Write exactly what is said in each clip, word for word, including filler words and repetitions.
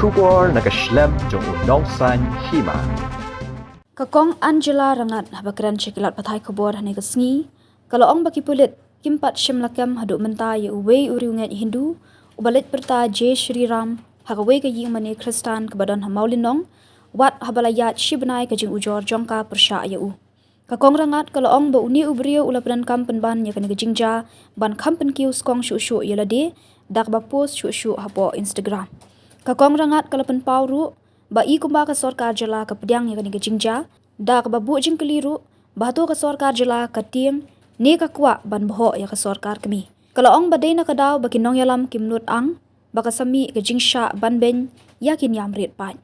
Khubor na ka shlem jong u Nongsaiñ Hima. Ka Kong Angela Rangad haba kren sha ki lad pathai khubor hane ka sngi, ka la ong ba ki pulit kim pat shim lakem haduh mynta ïa uwei u riewngeit Hindu uba leit pyrta Jai Shri Ram ha kawei ka ïingmane Khristan kaba don ha Mawlynnong, wat haba la ïaid shi bnai ka jingujor jong ka pyrshah ïa u. Ka Kong Rangad ka la ong ba une u briew u la pyndonkam pynban ïa kane ka jingjia ban kham pynkiew skong shuh shuh ïa lade da kaba post shuh shuh hapoh Instagram. Ka Kong Rangad ka la pynpaw ruh ba i kumba ka sorkar jylla ka pdiang ïa kane ka jingjia da kaba buh jingkylli ruh ba hato ka sorkar jylla ka tieng ne ka kwah ban bhoh ïa ka sorkar kmie. Ka la ong ba dei na ka daw ba ki nongïalam kim nud ang ba ka sa mih ka jingshah ban beiñ ïa ki niam rit paid.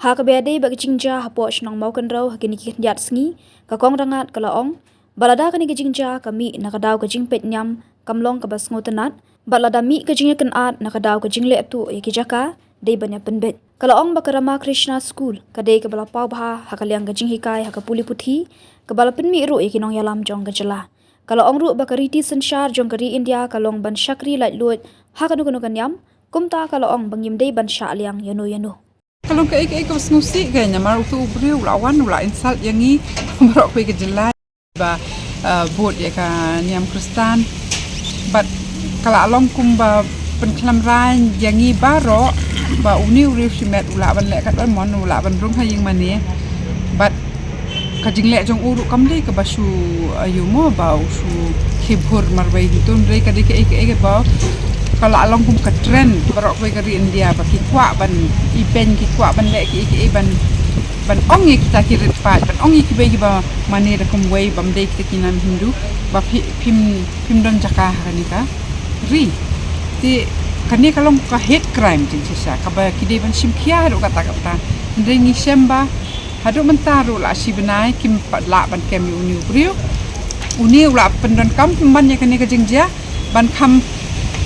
Ha kaba ïadei bad ka jingjia hapoh shnong Mawkynrew ha kine ki khyndiat sngi, ka Kong Rangad ka la ong ba lada kane ka jingjia ka mih na ka daw ka jingpeit niam kam long kaba sngewtynnat, bad lada mih ka jingïakynad na ka daw ka jingleh tuh ïa ki jaka dei ban ïa pynbeit. Ka la ong ba ka Ramakrishna School ka dei kaba la paw bha ha ka liang ka jinghikai ha ka pule puthi kaba la pynmih ruh ïa ki nongïalam jong ka jylla. Ka la ong ruh ba ka riti synshar jong ka ri India ka long ban shakri laitluid ha kano kano ka niam, kumta ka la ong ba ngim dei ban shah liang ïano ïano. Ka long kaei kaei kaba sngewsih ka, namar uto u briew u la wan u la insult ïa ngi baroh kawei ka jylla ba, eh, bud ïa ka niam Khristan. Bad ka la long kumba pynkhlem rain ïa ngi baroh ba une u riewshimet u lah ban leh katba mon, u lah ban rung ha ïingmane. Bad ka jingleh jong u ruh kam dei kaba shu, eh, ïoh mo ba u shu khie bhur marwei di tun, re ka dei kaei kaei ba ka la long kum ka trend baroh kawei ka ri India ba ki kwah ban ibeiñ, ki kwah ban leh kiei kiei ban, ban ong ïa kita ki rit paid, ban ong ïa kiwei kiba mane da kumwei bym dei kita ki nam Hindu ba phi, phim, phim don jaka ha kane ka ri. Te kane ka long ka hate crime jingshisha kaba ki dei ban shim khia haduh katta katta. Hynrei ngi shem ba haduh mynta ruh la shi bnai kim pat lah ban kem ïa une u briew. Une u la pyndonkam pynban ïa kane ka jingjia ban kham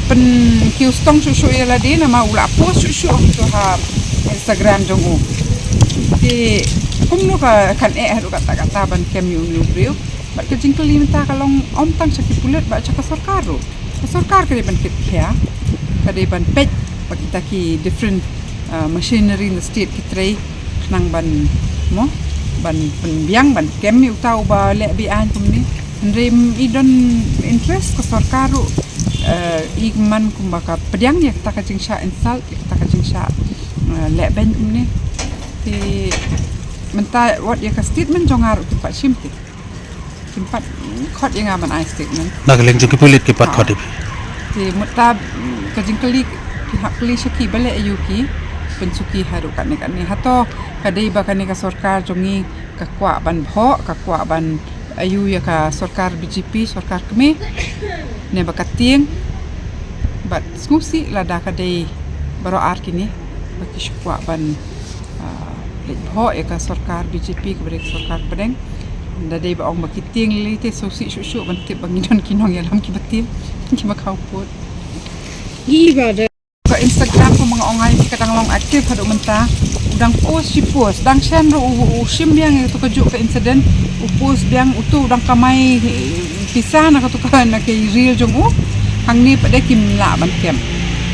pynkiew skong shuh shuh ïa lade, namar u la post shuh shuh hangto ha Instagram jong u. Te kumno ka kan eh haduh katta katta ban kem ïa une u briew. Bad ka jingkylli mynta ka long ym tang sha ki pulit bad sha ka sorkar ruh. Ka sorkar ka dei ban kit khia, ka dei ban peit ba kita ki different, uh, machinery in the state ki trei khnang ban, mo, ban pynbiang ban kem ïa uta uba leh be-aiñ kumne. Hynrei i don interest ka sorkar ruh, uh, i man kumba ka pdiang ïa kata ka jingshah insult, ïa kata ka jingshah, uh, leh beiñ kumne. Te mynta wat ïa ka statement jong nga ruh kim pat shim te. Kim pat khot ïa nga ban ai statement. Na ka liang jong ki pulit ki pat khot ïa phi. Te mynta ka jingkylli ki hap kylli sha ki ba leh aïu ki pynsuki haduh katne katne. Hato ka dei ba kane ka sorkar jong ngi ka kwah ban bhoh, ka kwah ban aïu ïa ka sorkar B J P, sorkar kmie, ne ba ka tieng? Bad sngewsih lada ka dei baroh ar kine ba ki shu kwah ban, ah, leit bhoh ïa ka sorkar B J P kaba dei ka sorkar pdeng. Da dei ba ong ba ki tieng lei te sngewsih shuh shuh ban tip ba ngi don ki nongïalam kiba tieng, kiba khawpud. Ngi ba da ka Instagram kumba nga ong ai ka dang long active haduh mynta. U dang post shi post, dang shen ruh u, u shim biang ïa kato kajuh ka incident, u post biang uto u dang kamai, eh, pisa na kato ka, na ka reel jong u. Hangne pat de kim lah ban kem.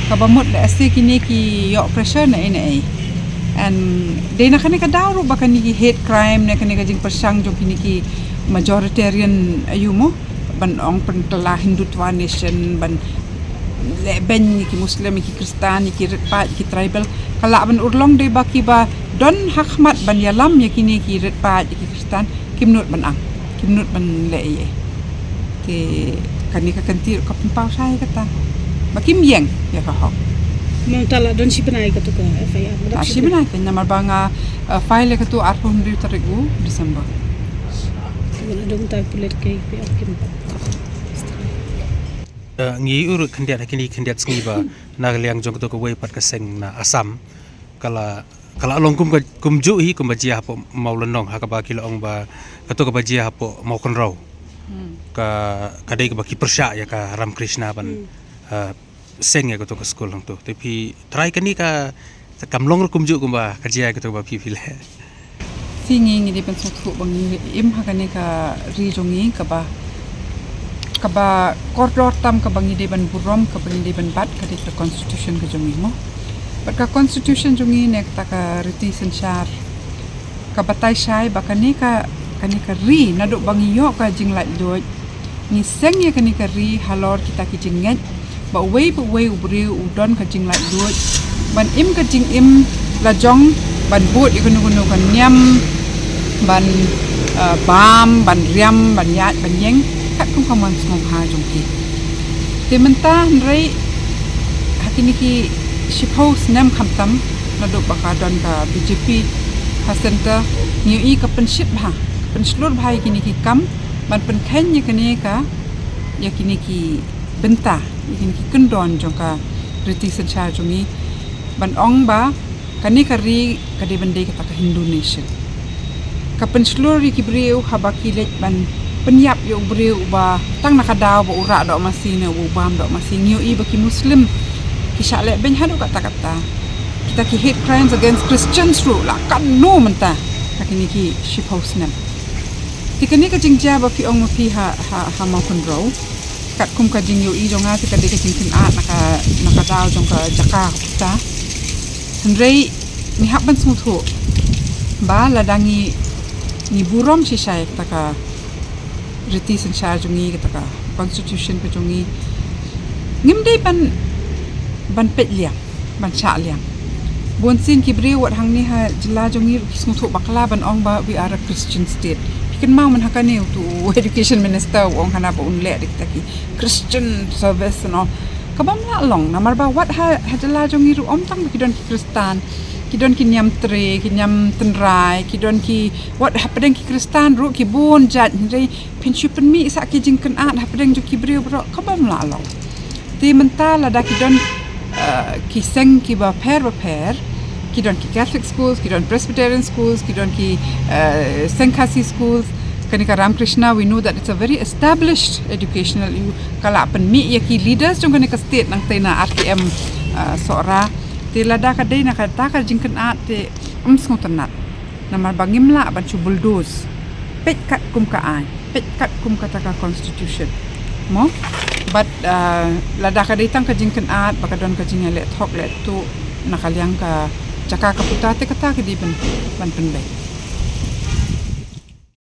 Kaba mut lehse kine ki ïoh pressure na ei na ei. And dei na kane ka daw ruh ba kane ki hate crime ne kane ka jingpyrshang jong kine ki majoritarian aïu mo, ban ong pynkylla Hindutva nation, ban leh beiñ ïa ki Muslim, ïa ki Khristan, ïa ki rit paid, ïa ki tribal. Ka lah ban urlong dei ba kiba don ha khmat ban ïalam ïa kine ki rit paid, ïa ki Khristan, kim nud ban ang, kim nud ban leh ei ei. Te kane ka kynti ruh ka pynpaw shai kata ba kim ïeng ïa ka hok. Mynta la don shi bnai kato ka F I R. Ah, shi bnai ka, namar ba nga, ah, file ïa kato arphew hynriew tarik u December. Mynta pulit ka P R kim. Eh, ngi ïohi ruh khyndiat ha kine khyndiat sngi ba na ka liang jong kato kawei pat ka seng na Assam ka la, ka la long kum ka, kumjuh hi kumba jia hapoh Mawlynnong, ha kaba ki la ong ba kato kaba jia hapoh Mawkynrew. Hmm. Ka, ka dei kaba ki pyrshah ïa ka Ramakrishna ban, hmm, eh, seng ïa kato ka skul hangto. Te phi trai kane ka, kam long ruh kumjuh kumba ka jia ïa kato kaba phi phi leh. Phi, ngi, ngi dei ban sngewthuh ba ngi im ha kane ka ri jong ngi kaba, kaba kordor tam, kaba ngi dei ban burom, kaba ngi dei ban bat, ka dei ka constitution ka jong ngi mo. Bad ka constitution jong ngi ne kata ka riti synshar ka batai shai ba kane ka, kane ka ri naduh ba ngi ïoh ka jinglaitluid, ngi seng ïa kane ka ri halor kita ki jingngeit ba uwei pa uwei u briew u don ka jinglaitluid ban im ka jingim la jong, ban bud ïa kano kano ka niam, ban, uh, bam, ban riam, ban ïaid, ban ïeng katkum ka mon sngewbha jong ki. Te mynta hynrei ha kine ki shiphew snem khamtam naduh ba ka don ka B J P ha centre, ngi ïohi ka pynshit bha, ka pynshlur bha ïa kine ki kam ban pynkheiñ ïa kane ka, ïa kine ki bynta, ïa kine ki kyndon jong ka riti synshar jong ngi, ban ong ba kane ka ri ka dei ban dei kata ka Hindu nation. Ka pynshlur ïa ki briew haba ki leit ban pynïap ïa u briew uba tang na ka daw ba u rah doh masi ne u bam doh masi. Ngi ïohi ba ki Muslim ki shah leh beiñ haduh katta katta. Kita ki hate crimes against Christians ruh la katno mynta ha kine ki shiphew snem. Te kane ka jingjia ba phi ong ma phi ha, ha, ha Mawkynrew, katkum ka jingïohi jong nga te ka dei ka jingkynad na ka, na ka daw jong ka jaka ka puta. Hynrei ngi hap ban sngewthuh ba lada ngi, ngi burom shisha ïa kata ka riti synshar jong ngi, kata ka constitution ka jong ngi, ngim dei ban, ban peit liang, ban shah liang. Bun sien ki briew wat hangne ha jylla jong ngi ruh ki sngewthuh bakla ban ong ba we are a Christian state. Phi kynmaw mynta ha kane utu u education minister u ong hana ba un leh da kita ki Christian service and all. Ka bym lah long, namar ba wat ha, ha jylla jong ngi ruh ym tang ba ki don ki Khristan, ki don ki niam tre, ki niam tynrai, ki don ki, wat hapdeng ki Khristan ruh ki bun jait, hynrei phin shu pynmih sa ki jingkynad hapdeng jong ki briew baroh, ka bym lah long. Te mynta lada ki don, uh, ki seng kiba pher ba pher, ki don ki Catholic schools, ki don Presbyterian schools, ki don ki, uh, seng Khasi schools, kane ka Ramakrishna, we know that it's a very established educational, ïa ka la pynmih ïa ki leaders jong kane ka state nangta na R K M, uh, Sohra. Te lada ka dei na kata ka jingkynad te ym sngewtynnat. Namar ba ngim lah ban shu bulldoze. Peit katkum ka aiñ, peit katkum kata ka constitution. Mo? Bad, uh, lada ka dei tang ka jingkynad ba ka don ka jingïaleh thok leh tuh na ka liang ka jaka ka puta te kata ka dei ban, ban pynbeit.